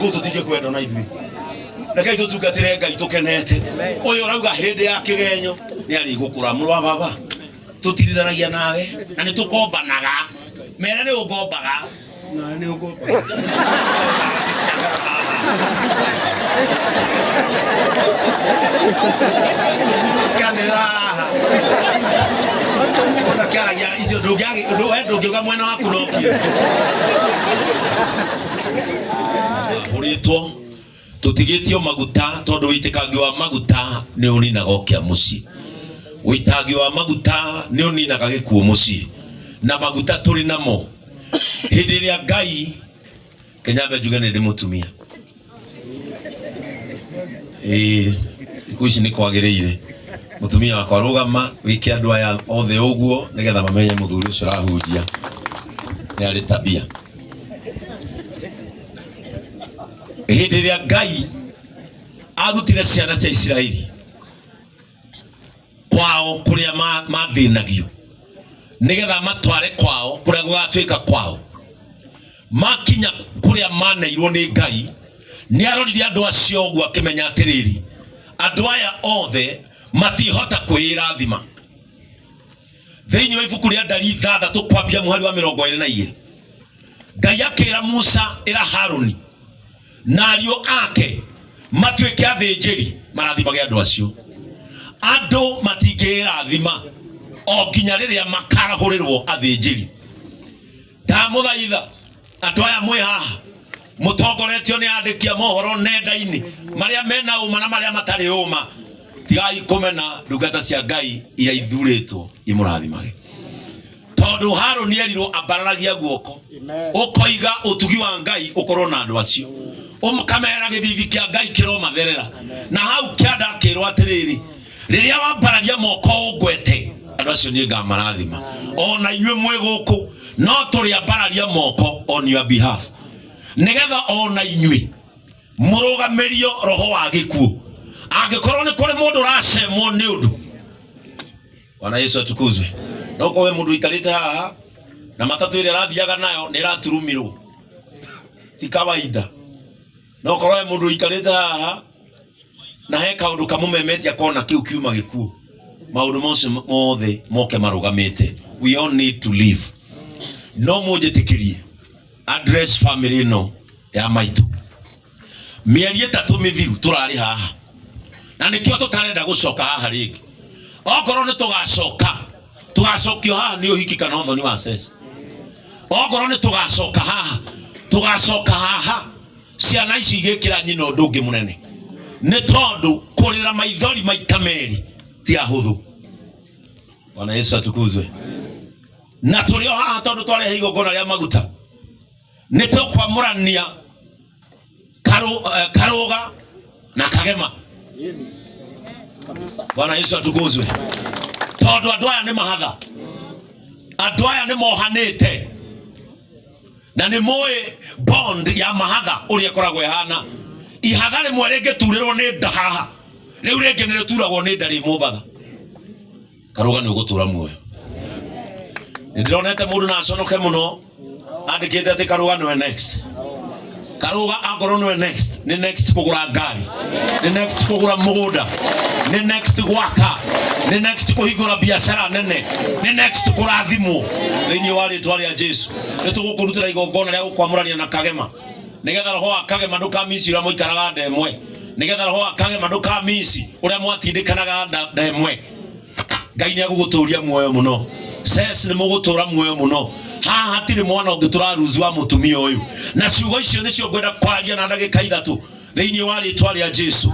Kũu tũtingĩkwenda na ithuĩ. Rekei tũtungatĩre Ngai tũkenete. Ũyũ ũrauga hĩndĩ ya kĩgenyo nĩ arĩgũkũra. Mũrũ wa baba, tũtirithanagia nawe na nĩ tũkombanaga. Mere nĩ ũngombaga. Nawe nĩ ũngombaga. Kĩanĩrĩra haha. Ona kĩaragia icio ndũngĩagi we ndũngiuga mwena waku no kĩo. Ũrĩtwo tũtigĩtio maguta tondũ wĩitĩkangi wa maguta nĩ ũninaga ũkĩa mũciĩ. Wĩitangi wa maguta nĩ ũninaga gĩkuũ mũciĩ. Na maguta tũrĩ namo. Hĩndĩ ĩrĩa Ngai Kenyambe njuge nĩ ndĩ mũtumia. Ĩĩ thikũ ici nĩ kwagĩrĩire. Mũtumia wakwa rũgama wĩke andũ aya othe ũguo nĩgetha mamenye mũthuri ũcio ũrahunjia nĩ arĩ tabia. Hĩndĩ ĩrĩa Ngai arutire ciana cia Isiraeli kwao kũrĩa mathĩnagio nĩgetha matware kwao kũrĩa gũgatuĩka kwao makinya kũrĩa maneirwo nĩ Ngai nĩ arorire andũ acio ũguo akĩmenya atĩrĩrĩ andũ aya othe matihota kwĩrathima thĩinĩ wa ibuku rĩa ndari ithathatũ kwambia mũhari wa 22 Ngai akĩra Musa ĩra Haruni na ariũ ake matuĩke athĩnjĩri marathimage andũ acio andũ matingĩĩrathima o nginya rĩrĩa makarahũrĩrwo athĩnjĩri ndamũthaitha andũ aya mwĩ haha mũtongoretio nĩ andĩki a mohoro nenda-inĩ marĩa mena ũma na marĩa matarĩ ũma tigai kũmena ndungata cia ngai iria ithurĩtwo imũrathimage tondũ harũni erirwo ambararagia guoko ũkoiga ũtugi wa ngai ũkorwo na andũ acio ũkamera gĩthithi kĩa ngai kĩromatherera na hau kĩanda akĩrwo atĩrĩrĩ rĩrĩa wambararia moko ũngwete andũ acio niĩ ngamarathima ona inyuĩ mwĩ gũkũ no tũrĩambararia moko on your behalf nĩgetha ona inyuĩ mũrũgamĩrio roho wa gĩkuũ angĩkorwo nĩ kũrĩ mũndũ ũracemwo nĩ ũndũ Bwana Yesu atukuzwe. No kowe mundu ikarite haha na matatu ĩrĩa arathiaga nayo nĩ ĩraturumirwo ti kawaida. No korwo he mũndũ ũikarĩte haha na he kaũndũ kamũmemetia kona kĩu kiuma gĩkuũ maũndũ macio mothe moke marũgamĩte. We all need to live. No mũnjĩtĩkĩrie address family ĩno ya maitũ mĩeri ĩtatũ mĩthiru tũrarĩ haha na nĩkĩo tũtarenda gũcoka haha rĩngĩ okorwo nĩ tũgacoka tũgacokio haha nĩ ũhiki kana ũthoni wa ceci okorwo nĩ tũgacoka haha tũgacoka haha ciana ici igĩkĩra nyina ũndũ ũngĩ mũnene nĩ tondũ kũrĩra maithori maita merĩ ti ahũthũ bwana yesu atukuzwe na tũrĩ o haha tondũ twarehe igongona rĩa maguta nĩ tũkwamũrania karũga na kagema bwana yesu atukuzwe tondũ andũ aya nĩ mahatha andũ aya nĩ mohanĩte na nĩ moĩ bond ya mahatha ũrĩa ĩkoragwo ĩhana ihatha rĩmwe rĩngĩturĩrwo nĩ nda haha rĩu rĩngĩ nĩ rĩturagwo nĩ nda rĩ mũmbatha Karũga nĩ ũgũtũra muoyo. Nĩ ndĩronete mũndũ na aconoke mũno andĩkĩte atĩ Karũga nĩwe next. Karũga akorwo nĩwe next, nĩ next kũgũra ngari, nĩ next kũgũra mũgũnda, nĩ next gwaka, nĩ next kũhingũra biacara nene, nĩ next kũrathimwo thĩinĩ wa rĩtwa rĩa Jesu. Nĩ tũgũkũrutĩra igongona rĩa gũkwamũrania na Kagema nĩgetha roho wa Kagema ndũkamici ũrĩa mũikaraga nda ĩmwe, nĩgetha roho wa Kagema ndũkamici ũrĩa mwatindĩkanaga nda ĩmwe. Ngai nĩ agũgũtũria muoyo mũno ses nĩ mũgũtũra muoyo mũno haha hatirĩ mwana ũngĩ tũraruzu wa mũtumia ũyũ na ciugo icio nĩcio ngwenda kwaria na ndagĩka ithatũ thĩinĩ wa rĩtwa rĩa Jesu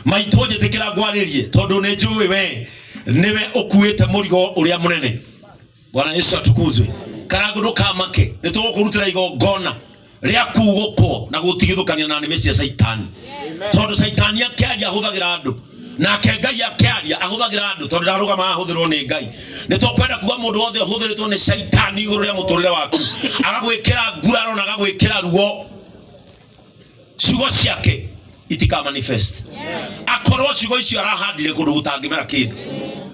maitũ njĩtĩkĩra ngwarĩrie tondũ nĩ njũĩ we nĩwe ũkuĩte mũrigo ũrĩa mũnene Bwana Yesu atukuzwe. Karangu ndũkamake nĩ tũgũkũrutĩra igongona rĩa kugũkwo na gũtigithũkania na nĩmĩ cia caitani tondũ caitani akĩaria ahũthagĩra andũ nake ngai akĩaria ahũthagĩra andũ tondũ ndarũgama ahũthĩrwo nĩ ngai nĩ tũkwenda kuga mũndũ wothe ũhũthĩrĩtwo nĩ caitani igũrũ rĩa mũtũrĩre waku agagwĩkĩra nguraro na agagwĩkĩra ruo ciugo ciake itika manifest akorwo ciugo icio arahandire kũndũ gũtangĩmera kĩndũ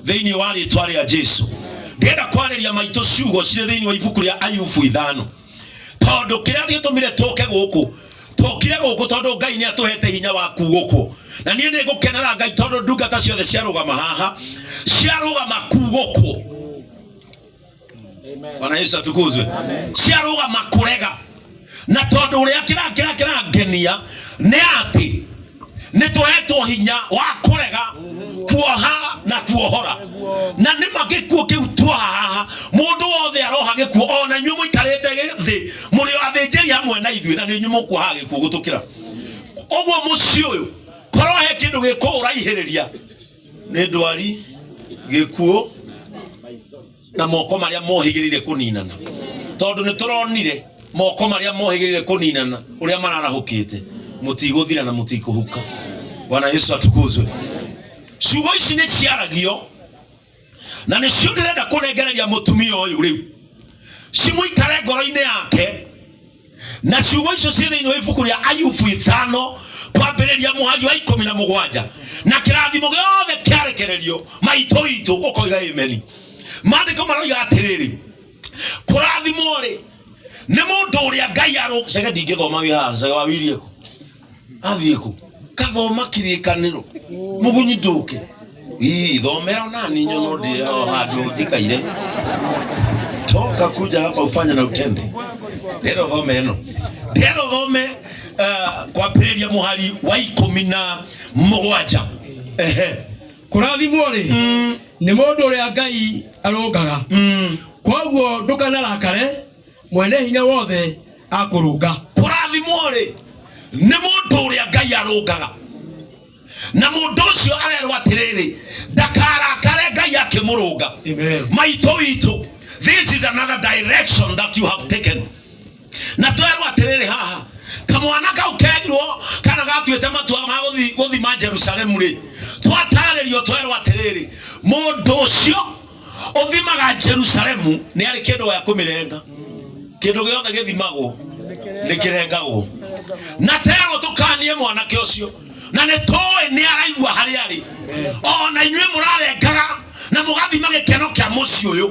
thĩinĩ wa rĩtwa rĩa Jesu ndĩrenda kwarĩria maitũ ciugo cirĩ thĩinĩ wa ibuku rĩa Ayubu ithano tondũ kĩrĩa gĩtũmire tũke gũkũ Tokire gũkũ tondũ Ngai nĩ atũhete hinya wa kugũkwo, na niĩ nĩ ngũkenera Ngai tondũ ndungata ciothe ciarũgama haha ciarũgama kugũkwo. Bwana Yesu atukuzwe. Ciarũgama kũrega, na tondũ ũrĩa kĩra kĩrangenia nĩ atĩ nĩ tũhetwo hinya wa kũrega kuoha na kuohora, na nĩ ma gĩkuũ kĩu tuoha haha, mũndũ wothe aroha gĩkuũ, ona inyuĩ mũikarĩte thĩ mũrĩ o athĩnjĩri hamwe na ithuĩ, na nĩ inyuĩ mũkuohaga gĩkuũ gũtũkĩra ũguo. Mũciĩ ũyũ korwo he kĩndũ gĩkũũraihĩrĩria nĩ ndwari, gĩkuũ na moko marĩa mohĩgĩrĩire kũninana, tondũ nĩ tũronire moko marĩa mohĩgĩrĩire kũninana ũrĩa mararahũkĩte, mũtigũthira na mũtikũhuka. Bwana Yesu atukuzwe. Ciugo ici nĩ ciaragio na nĩcio ndĩrenda kũnengereria mũtumia ũyũ rĩu cimũikare ngoro-inĩ yake, na ciugo icio ciĩ thĩinĩ wa ibuku rĩa Ayubu 5 kwambĩrĩria mũhari wa 17, na kĩrathimo gĩothe kĩarekererio maitũ witũ ũkoiga ameni. Maandĩko maroiga atĩrĩrĩ, kũrathimwo rĩ nĩ mũndũ ũrĩa Ngai arũ cege. Ndingĩthoma wĩ haha, cege wa wirie kũ athiĩ kũ kathoma kĩrĩkanĩro mũgunyi ndũke. Ii, thomera onani nyono ndĩ o handũ njikaire. Toka kuja hapa ufanye na utende. Ndĩrenda ũthome ĩno, ndĩrenda ũthome kwambĩrĩria mũhari wa 17. Ehe. Kũrathimwo rĩ nĩ mũndũ ũrĩa Ngai arũngaga. Kwoguo ndũkanarakare Mwene Hinya Wothe akũrũnga. Kũrathimwo rĩ nĩ mũndũ ũrĩa Ngai arũngaga, na mũndũ ũcio arerwo atĩrĩrĩ, ndakarakare Ngai akĩmũrũnga. Amen. Maitũ witũ, this is another direction that you have taken, na twerwo atĩrĩrĩ haha, kamwana kau kerirwo kana gatuĩte matua ma gũthima Jerusalemu rĩ, twatarĩrio twerwo atĩrĩrĩ, mũndũ ũcio ũthimaga Jerusalemu nĩ arĩ kĩndũ gĩa kũmĩrenga. Kĩndũ gĩothe gĩthimagwo nĩ kĩrengagwo, na terwo tũkanie mwanake ũcio, na nĩ tũĩ nĩ araigua harĩa arĩ. Ona inyuĩ mũrarengaga na mũgathima gĩkeno kĩa mũciĩ ũyũ,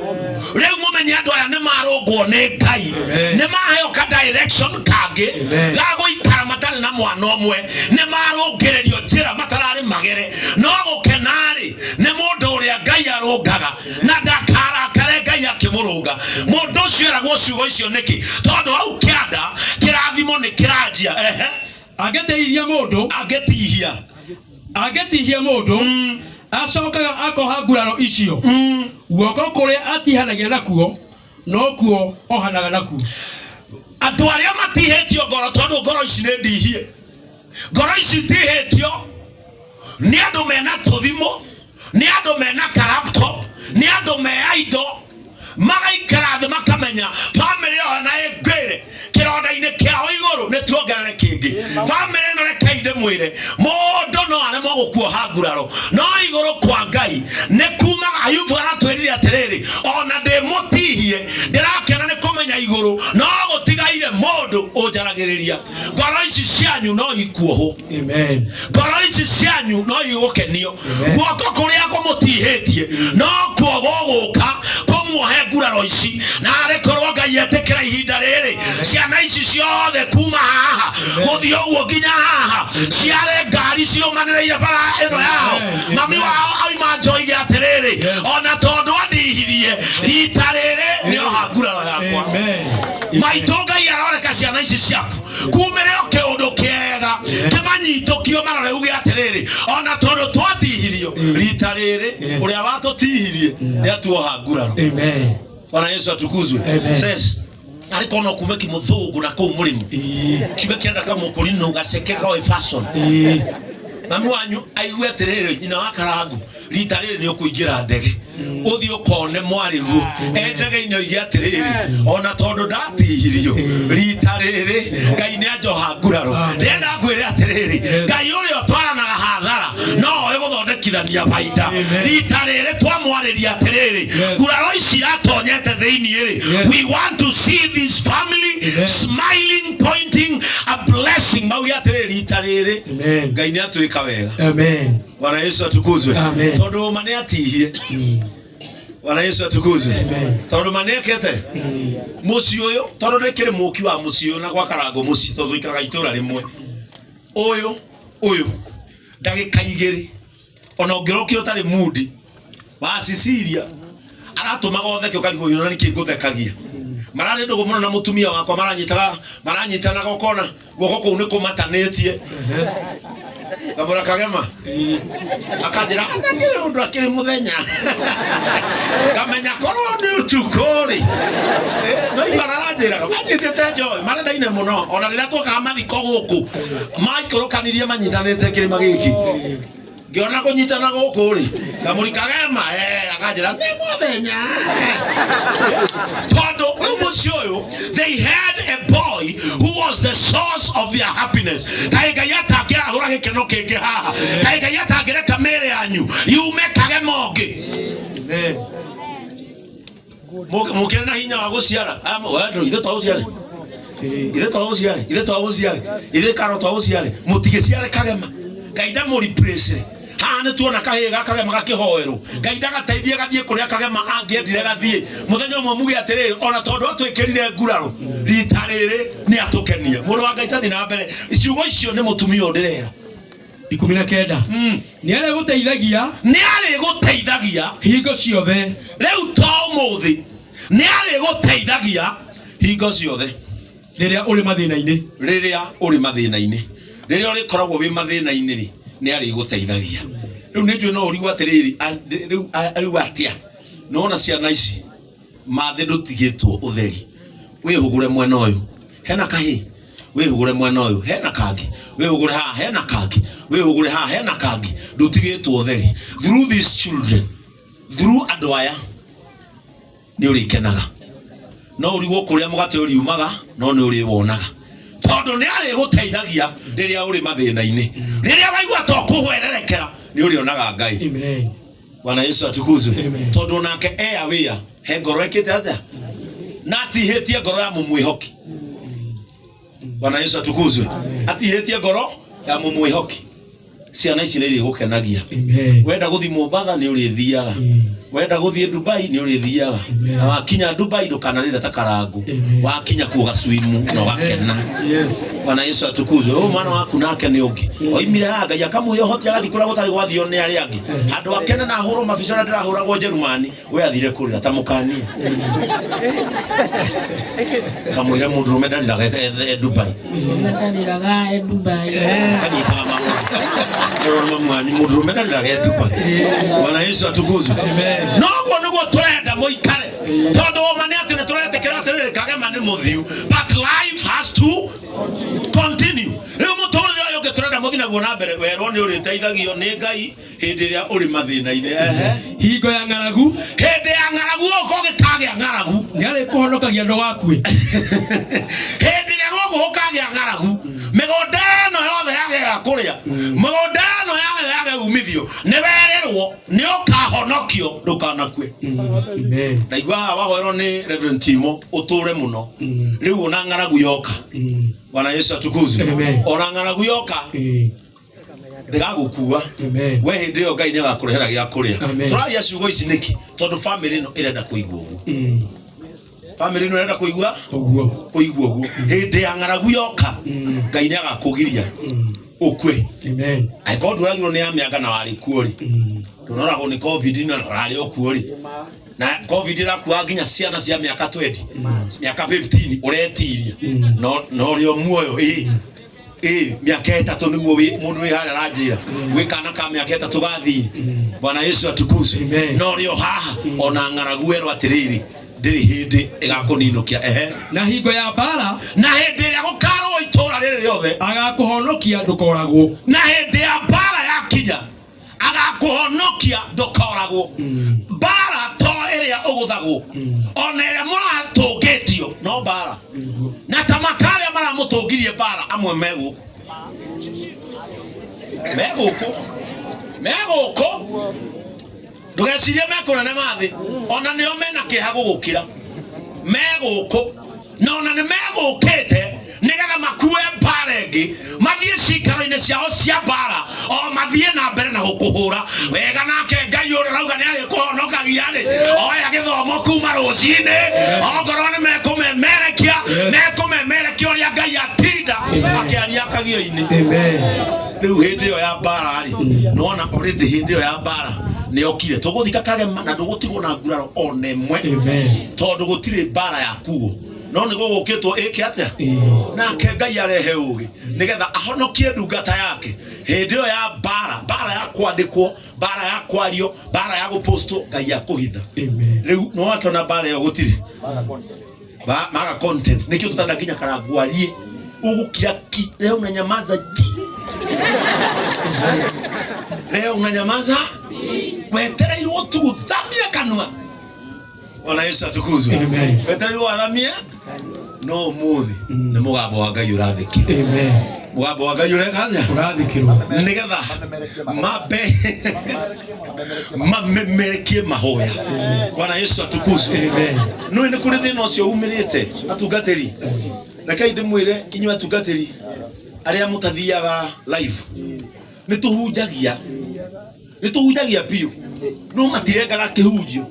rĩu mũmenye andũ aya nĩ marũngwo nĩ Ngai, nĩ maheo ka direction kangĩ ga gũikara matarĩ na mwana ũmwe, nĩ marũngĩrĩrio njĩra matararĩ magere. No gũkena-rĩ nĩ mũndũ ũrĩa Ngai arũngaga, na ndakarakare Ngai akĩmũrũnga. Mũndũ ũcio eragwo ciugo icio nĩkĩ? Tondũ hau kĩanda kĩrathimo nĩ kĩranjia. Ehe. Angĩtihia mũndũ, Angĩtihia, angĩtihia mũndũ, acokaga akoha nguraro icio. Guoko kũrĩa atihanagia nakuo nokuo ohanaga nakuo. Andũ arĩa matihĩtio ngoro, tondũ ngoro ici nĩ ndihie, ngoro ici itihĩtio nĩ andũ mena tũthimũ, nĩ andũ mena ka laptop, nĩ andũ me indo, magaikara thĩ makamenya bamĩrĩ ĩyo na ĩngwĩre kĩronda-inĩ kĩao igũrũ nĩ tuongerere kĩngĩ. Bamĩrĩ ĩno, rekei ndĩmwĩre, mũndũ no aremwo gũkuoha nguraro, no igũrũ kwa Ngai nĩ kumaga. Ayubu aratwĩrire atĩrĩrĩ, ona ndĩ mũtihie ndĩrakena nĩ kũmenya igũrũ no gũtigaire mũndũ ũnjaragĩrĩria. Ngoro ici cianyu no ikuohwo. Amen. Ngoro ici cianyu no igũkenio. Guoko kũrĩa kũmũtihĩtie no kuo gũgũka kũmuohe nguraro ici, na arĩ korwo Ngai etĩkĩra ihinda rĩrĩ, ciana ici ciothe kuma haha gũthiĩ ũguo nginya haha ciare ngari cirũmanĩrĩire bara ĩno yao, mami wao auma njoige atĩrĩrĩ, ona tondũ andihirie, rita rĩrĩ nĩ oha nguraro yakwa. Amen. Maitũ, Ngai aroreka ciana ici ciaku kumĩre o kĩũndũ kĩega kĩmanyitũkio, marore uge atĩrĩrĩ, ona tondũ twatihirio, rita rĩrĩ ũrĩa watũtihirie nĩ atuoha nguraro. Amen. Bwana Yesu atukuzwe. Amen. Says arĩ kono kume kĩmũthũngũ na kũu mũrĩmo, kiuge kĩrenda kamũkũrinũ gaceke koĩ fashion. Mami wanyu aigue atĩrĩrĩ, nyina wa Karangu, rita rĩrĩ nĩ ũkũingĩra ndege ũthiĩ ũkone mwarĩguo e ndege-inĩ, oige atĩrĩrĩ, ona tondũ ndatihirio, rita rĩrĩ Ngai nĩ anjoha nguraro. Ndĩrenda ngwĩre atĩrĩrĩ, Ngai ũrĩa ũtwaranaga hathara no oĩ gũthondekithania baida. Rita rĩrĩ twamwarĩria atĩrĩrĩ, nguraro ici iratonyete thĩinĩ rĩ, we want to see this family smiling, pointing a blessing, mauge atĩrĩrĩ, rita rĩrĩ Amen. Ngai nĩ atwĩka wega. Amen. Bwana Yesu atukuzwe. Amen. Tondũ ma nĩ atihie. Bwana Yesu atukuzwe. Amen. Tondũ ma nĩekĩte mũciĩ ũyũ, tondũ ndĩkĩrĩ mũki wa mũciĩ ũyũ na gwa Karangũ mũciĩ, tondũ tũikaraga itũra rĩmwe. Ũyũ ũyũ ndagĩka igĩrĩ ona ũngĩrokire ũtarĩ mundi wa Cecilia aratũmaga ũtheke ũkarigwo ũyũ na nĩkĩ ngũthekagia. Mararĩ ndũgũ mũno na mũtumia wakwa, maranyitaga maranyitanaga ũkona guoko kũu nĩ kũmatanĩtie. Ngamũra Kagema akanjĩra atakĩrĩ ũndũ akĩrĩ mũthenya, ngamenya korwo nĩ ũtukũ rĩ. No igua aranjĩraga manjĩtĩte njoe marendaine mũno, ona rĩrĩa twokaga mathiko gũkũ maikũrũkanirie manyitanĩte kĩrĩma gĩkĩ, ngĩona kũnyitana gũkũ rĩ, ngamũri Kagema, akanjĩra nĩ mũthenya. Tondũ rĩu mũciĩ ũyũ they had a boy who was the source of their happiness. Kaĩ Ngai atangĩarahũra gĩkeno kĩngĩ haha? Kaĩ Ngai atangĩreka mĩĩrĩ yanyu yume Kagema ũngĩ? Amen. Mũkĩrĩ na hinya wa gũciara. Ithe twa ũciare, ithe twa ũciare, ithe twa ũciare, ithe karo twa ũciare, mũtigĩciare Kagema. Ngai ndamũreplace. Haha nĩ tuona kahĩĩ ga Kagema gakĩhoerwo, Ngai ndagateithie gathiĩ kũrĩa Kagema angĩendire gathiĩ. Mũthenya ũmwe muge atĩrĩrĩ, ona tondũ atwĩkĩrire nguraro rita rĩrĩ nĩ atũkenia. Mũndũ wa Ngai, tathi na mbere. Ciugo icio nĩ mũtumia ũyũ ndĩrera. 19. Nĩ arĩgũteithagia Nĩ arĩgũteithagia hingo ciothe. Rĩu to ũmũthĩ, nĩ arĩgũteithagia hingo ciothe rĩrĩa ũrĩ mathĩna-inĩ. Rĩrĩa ũrĩ mathĩna-inĩ, rĩrĩa ũrĩkoragwo wĩ mathĩna-inĩ rĩ, nĩ arĩgũteithagia. Rĩu nĩ njũĩ no ũrigwo atĩrĩrĩ, rĩu atĩa nĩwona ciana ici mathĩ ndũtigĩtwo ũtheri. Wĩhũgũre mwena ũyũ hena kahĩ, wĩhũgũre mwena ũyũ hena kangĩ, wĩhũgũre haha hena kangĩ, wĩhũgũre haha hena kangĩ, ndũtigĩtwo ũtheri. Through these children, through andũ aya nĩ ũrĩkenaga. No ũrigwo kũrĩa mũgate ũriumaga, no nĩ ũrĩwonaga, tondũ nĩ arĩgũteithagia rĩrĩa ũrĩ mathĩna-inĩ. Rĩrĩa waigua to kũhwererekera, nĩ ũrĩonaga Ngai. Amen. Bwana Yesu atukuzwe. Amen. Tondũ onake e aware he ngoro ĩkĩte atĩa na atihĩtie ngoro ya mũmwĩhoki. Bwana Yesu atukuzwe. Atihĩtie ngoro ya mũmwĩhoki. Ciana ici nĩ irĩgũkenagia. Amen. Wenda gũthiĩ Mombatha nĩ ũrĩthiaga, wenda gũthiĩ Dubai nĩ ũrĩthiaga. Amen. Na wakinya Dubai ndũkanarĩre ta Karangũ. Amen. Wakinya kuo gacuimu na ũgakena. Yes. Bwana Yesu atukuzwe. Ũyũ mwana waku nake nĩ ũngĩ oimire haha, Ngai akamũhe ũhoti agathiĩ kũrĩa gũtarĩ gwathio nĩ arĩa angĩ. Handũ akene na ahũrwo mabica ũrĩa ndĩrahũragwo Njerumani, we athire kũrĩra ta mũkanie kamwĩre mũndũrũme ndarĩraga e Dubai. Ndarĩraga e Dubai. Kanyitaga magũrũ nĩrwo mamu wanyu, mũndũrũme ndarĩraga e Dubai. Bwana Yesu atukuzwe. Amen. Noguo nĩguo tũrenda mũikare, tondũ oma nĩ atĩ nĩ tũretĩkĩra atĩrĩrĩ, Kagema nĩ mũthiu, but life has to continue. Rĩu mũtũrĩre ũyũ ũngĩ tũrenda mũthiĩ naguo na mbere, werwo nĩ ũrĩteithagio nĩ Ngai hĩndĩ ĩrĩa ũrĩ mathĩna-inĩ. Ehe. Hingo ya ng'aragu. Hĩndĩ ya ng'aragu, ũka ũgĩkagĩa ng'aragu, nĩ arĩkũhonokagia ndũgakue. Hĩndĩ ĩrĩa gũkũ gũkagĩa ng'aragu, mĩgũnda ĩno yothe yage ya kũrĩa, mĩgũnda ĩno yothe yage umithio, nĩ werĩrwo nĩ ũkahonokio ndũkanakue. Amen. Ndaigua haha wahoerwo nĩ Reverend Timo ũtũre mũno. Rĩu ona ng'aragu yoka, Bwana Yesu atukuzwe. Amen. Ona ng'aragu yoka ndĩgagũkua. Amen. We hĩndĩ ĩyo Ngai nĩagakũrehera gĩa kũrĩa. Amen. Tũraria ciugo ici nĩkĩ? Tondũ famĩlĩ ĩno ĩrenda kũigua ũguo. Famĩlĩ ĩno ĩrenda kũigua Ũguo. Kũigua ũguo, hĩndĩ ya ng'aragu yoka, Ngai nĩagakũgiria ũkue. Amen. Angĩkorwo ndũragirwo nĩ ya mĩanga na warĩ kuo rĩ, ndũnoragwo nĩ COVID na ũrarĩ o kuo rĩ, na COVID ĩrakuaga nginya ciana cia mĩaka 20, mĩaka 15, ũretiria no ũrĩ o muoyo. Ĩ mĩaka 3 nĩguo mũndũ wĩ harĩa aranjĩra gwĩ kana ka mĩaka 3 gathire. Bwana Yesu atukuzwe. Amen. No ũrĩ o haha, ona ng'aragu werwo atĩrĩrĩ, ndĩrĩ hĩndĩ ĩgakũninũkia. Ehe. Na hingo ya mbara, Na hĩndĩ ĩrĩa gũkarũo itũũra rĩrĩ rĩothe, agakũhonokia ndũkoragwo. Na hĩndĩ ya mbara yakinya, agakũhonokia ndũkoragwo. Mbara to ĩrĩa ũgũthagwo, ona ĩrĩa mũratũngĩtio no mbara. Na ta makarĩa maramũtũngirie mbara, amwe megũkũ megũkũ megũkũ, ndũgecirie mekũnene mathĩ, ona nĩo mena kĩeha gũgũkĩra megũkũ, na ona nĩ megũkĩte nĩgetha makue mbara ĩngĩ, mathiĩ cikaro-inĩ ciao cia mbara, o mathiĩ na mbere na gũkũhũra wega. Nake Ngai ũrĩa ũrauga nĩ arĩkũhonokagia. maragia rĩ, oya gĩthomo kuma rũcinĩ, ongorwo nĩ mekũmemerekia, mekũmemerekia ũrĩa Ngai atinda akĩaria kagio-inĩ. Amen. Rĩu hĩndĩ ĩyo ya mbara rĩ, nĩwona already hĩndĩ ĩyo ya mbara nĩyokire, tũgũthika Kagema na ndũgũtigwo na nguraro ona ĩmwe. Amen. Tondũ gũtirĩ mbara ya kuo, no nĩ gũgũkĩtwo ĩke atĩa? Nake Ngai arehe ũgĩ nĩgetha ahonokie ndungata yake hĩndĩ ĩyo ya mbara, mbara ya kwandĩkwo, mbara ya kwario, mbara ya gũpostwo, Ngai akũhitha. Amen. Rĩu nĩ wakĩona mbara ĩyo gũtirĩ maga content, nĩkĩo tũtanda nginya karangwarie ũgũkira ki. Leo unanyamaza ji, leo unanyamaza, wetereirwo tu gũthamia kanua. Bwana Yesu atukuzwe. Amen. Wetereirwo wathamie, no ũmũthĩ nĩ mũgambo wa Ngai ũrathĩkĩrwo. Amen. Mũgambo wa Ngai ũreka atĩa? Ũrathikĩrwo. Nĩgetha mambe mamemerekie mahoya. Bwana Yesu atukuzwe. Amen. No nĩ kũrĩ thĩna ũcio umĩrĩte atungatĩri, rekei ndĩmwĩre inyuĩ atungatĩri arĩa mũtathiaga live, nĩ tũhunjagia, nĩ tũhunjagia biũ, no matirengaga kĩhunjio,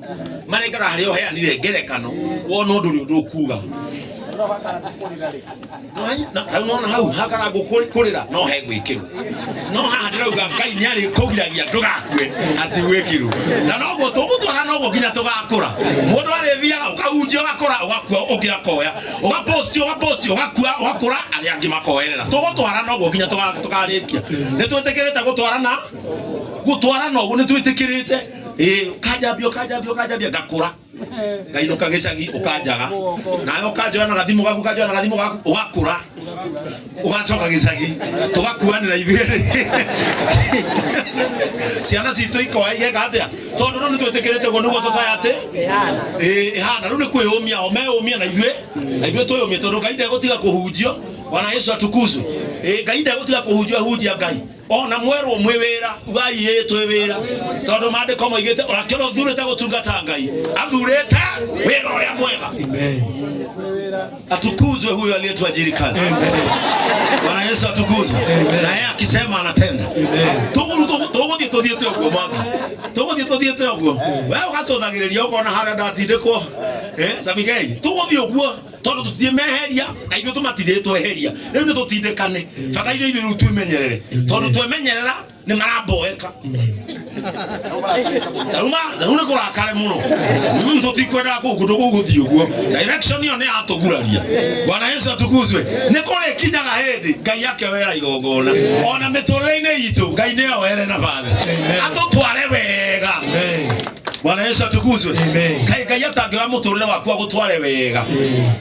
marengaga harĩa ũheanire ngerekano wona ũndũ ũrĩa ũndũ ũkuga. Hau nona hau hakarangwo kũrĩra no hegwĩkĩrwo, no haha ndĩrauga Ngai nĩ arĩkũgiragia ndũgakue ati gwĩkĩrwo, na noguo tũgũtwara noguo nginya tũgakũra. Mũndũ arĩthiaga ũkahunjia ũgakũra, ũgakua, ũngĩ akoya, ũgaposti, ũgaposti, ũgakua, ũgakũra, arĩa angĩ makoerera. Tũgũtwara noguo nginya tũkarĩkia. Nĩ twĩtĩkĩrĩte gũtwarana, gũtwarana ũguo nĩ twĩtĩkĩrĩte. Ĩĩ, ũkanjambia, ũkanjambia, ũkanjambia, ngakũra, ngainũka gĩcagi, ũkanjaga nawe, ũkanjoya na gathimũ gaku, ũkanjoya na gathimũ gaku, ũgakũra, ũgacoka gĩcagi, tũgakuanĩra ithuerĩ, ciana citũ ikoya igeka atĩa? Tondũ rĩu nĩ twĩtĩkĩrĩte ũguo nĩguo society ĩĩ ĩhana. Rĩu nĩ kwĩyũmia, o meyũmia na ithuĩ, na ithuĩ twĩyũmie, tondũ Ngai ndegũtiga kũhunjio. Bwana Yesu atukuzwe. Ĩĩ, Ngai ndegũtiga kũhunjio, hunjia Ngai ona mwerwo mwĩ wĩra, ugai ĩĩ twĩ wĩra, tondũ maandĩko moigĩte ũrakĩona ũthurĩte gũtungata Ngai athurĩte wĩra ũrĩa mwega. Amen. Atukuzwe huyo aliyetuajiri kazi. Amen. Bwana Yesu atukuzwe. Amen. Na yeye akisema anatenda. Amen. Tũgũthiĩ tũthiĩte ũguo mwaki, tũgũthiĩ tũthiĩte ũguo, we ũgacũthagĩrĩria ũkona harĩa ndatindĩkwo. Samigei, tũgũthiĩ ũguo tondũ tũtirĩ meheria na ithuĩ tũmatirĩ tweheria. Rĩu nĩ tũtindĩkane, bataire ithuĩ rĩu twĩmenyerere, tondũ twemenyerera nĩ maramboeka taruma tarau nĩ kũrakare mũno. Tũtikwendaga kũu kũndũ gũgũthiĩ ũguo, direction ĩyo nĩ yatũguraria. Bwana Yesu atukuzwe. Nĩ kũrĩkinyaga hĩndĩ Ngai akewera igongona ona mĩtũrĩre-inĩ itũ, Ngai nĩ owere na bathe atũtware wega. Amen. Bwana Yesu atukuzwe. Amen. Kai Ngai atangĩoya mũtũrĩre waku agũtware wega,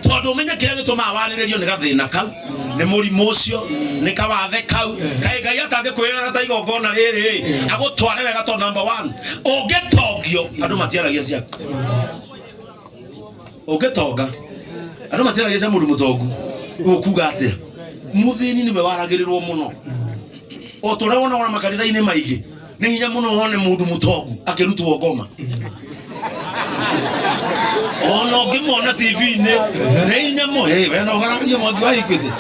tondũ ũmenye kĩrĩa gĩtũmaga warĩrĩrio nĩ gathĩna kau, nĩ mũrimũ ũcio, nĩ kawathe kau. Kaĩ Ngai atangĩkwĩra ta igongona rĩrĩ agũtware wega? Tondũ number one, ũngĩtongio andũ matiaragia ciaku. Ũngĩtonga andũ matiaragia cia mũndũ mũtongu. Ũkuga atĩa? Mũthĩni nĩwe waragĩrĩrwo mũno, o ta ũrĩa wonaga makanitha-inĩ maingĩ. Nĩ hinya mũno wone mũndũ mũtongu akĩrutwo ngoma, ona ũngĩmona TV-inĩ nĩ hinya mũno. Hey, we no ũgaragia mwaki wa Equity.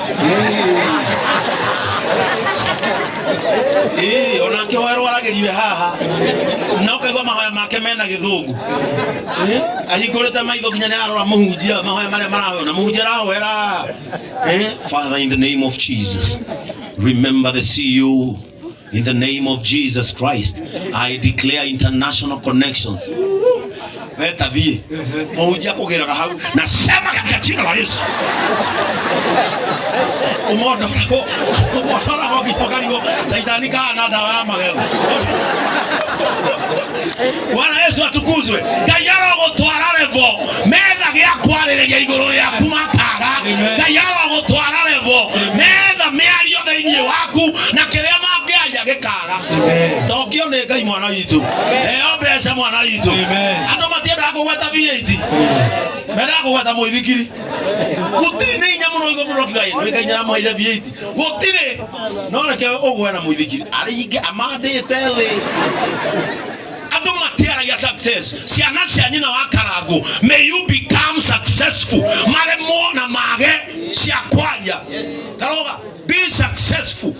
Ĩĩ, ona akĩhoerwo aragĩriwe haha na ũkaigua mahoya make mena gĩthũngũ. Ahingũrĩte maitho nginya nĩ arora mũhunjia, mahoya marĩa marahoya na mũhunjia arahoera, Father, in the name of Jesus, remember the CEO. In the name of Jesus Christ, I declare international connections. Weta thiĩ mũhunjia kũgĩraga hau, nasema katika jina la Yesu, ũmondoragwo, ũmondoragwo nginya ũkarigwo caitani kana ndawa ya magego. Bwana Yesu atukuzwe. Ngai arogũtwara level metha gĩa kwarĩrĩria igũrũ rĩaku makaga. Ngai arogũtwara level metha mĩario thĩinĩ waku na kĩrĩa mangĩaria gĩkaga. Amen. Tongio nĩ Ngai mwana witũ, heo mbeca mwana witũ. Amen. Andũ matiendaga kũgweta V8, mendaga kũgweta mũithikiri. Gũtirĩ nĩ hinya mũno igũ mũno kiuga nĩ Ngai nĩaramũheire V8, gũtirĩ, no reke ũgwe na mũithikiri arĩa ingĩ amandĩte thĩ. Andũ matiaragia success. Ciana cia nyina wa Karangũ, may you become successful, maremwo na mage cia kwaria. Karoga, be successful,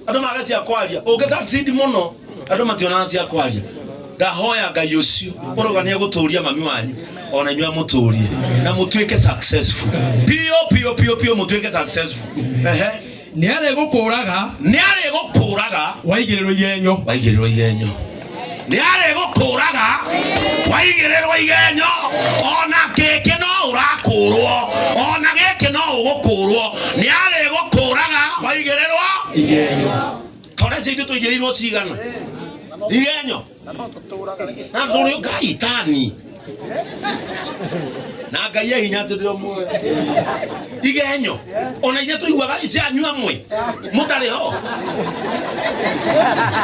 andũ mage cia kwaria. Ũngĩ succeed mũno, andũ mationaga cia kwaria. Ndahoya Ngai ũcio ũrauga nĩ egũtũria mami wanyu ona inyuĩ amũtũrie na mũtuĩke successful pio pio pio pio, mũtuĩke successful. Ehe. Nĩ arĩgũkũũraga. Nĩ arĩgũkũraga. Waigĩrĩrwo igenyo. Waigĩrĩrwo igenyo. Nĩ arĩgũkũraga waigĩrĩrwo igenyo. Ona gĩkĩ no ũrakũrwo, ona gĩkĩ no ũgũkũrwo. Nĩ arĩgũkũraga waigĩrĩrwo igenyo. Tore cio ithuĩ tũigĩrĩirwo cigana igenyo na tũrĩ Ngai tani na Ngai e hinya atĩ ndĩo muoyo igenyo ona iria tũiguaga cianyu amwe mũtarĩ ho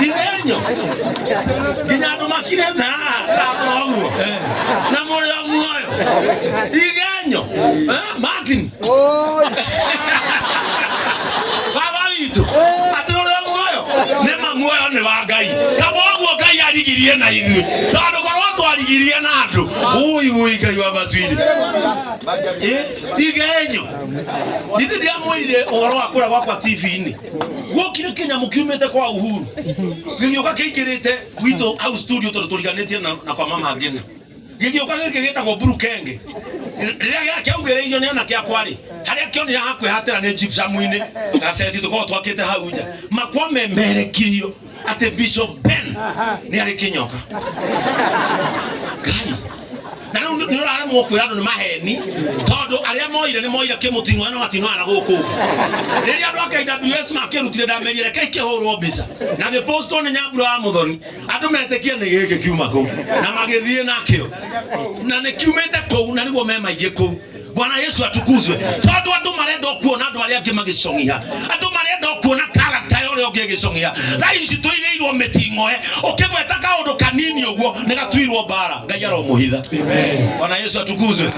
igenyo nginya andũ makirĩte haha ũguo na mũrĩ o muoyo igenyo. Eh, Martin baba witũ atĩ ũrĩ o muoyo nĩ ma muoyo nĩ wa Ngai. Kaba ũguo Ngai arigirie na ithuĩ, tondũ korwo twarigirie na andũ ui ui Ngai wa matu-inĩ. Eh, igenyo ithe ndiamwĩrire ũhoro wa kũrĩa gwakwa TV-inĩ guokire kĩnyamũ kiumĩte kwa Uhuru gĩgĩũka kĩingĩrĩte gwitũ hau studio tondũ tũriganĩtie na kwa mama Ngina. Gĩgĩũka gĩkĩ gĩtagwo burukenge rĩrĩa kĩaugĩrĩirio nĩ anake akwa rĩ harĩa kĩonire hakwĩhatĩra nĩ gypsum-inĩ gaceti tũkoragwo twakĩte hau nja makwa memerekirio atĩ Bishop Ben nĩ arĩ kĩnyoka. Ngai na rĩu nĩ ũraremwo kwĩra andũ nĩ maheni tondũ arĩa moire nĩ moire kĩmũting'oe no mating'oa na gũkũ ũngĩ. Rĩrĩa andũ a KWS makĩrutire ndamerire reke ikĩhũrwo mbica na gĩpostwo nĩ Nyambura wa Mũthoni andũ metĩkie nĩ gĩkĩ kiuma kũu na magĩthiĩ nakĩo na nĩ kiumĩte kũu na nĩguo me maingĩ kũu. Bwana Yesu atukuzwe. Tondũ andũ marenda kuona andũ arĩa angĩ magĩcong'ia, andũ marenda kuona karata ya ũrĩa ũngĩ ĩgĩcong'ia. Thaa ici tũigĩirwo mĩting'oe ũkĩgweta kaũndũ kanini ũguo nĩ gatuirwo mbara. Ngai aromũhitha. Amen. Bwana Yesu atukuzwe.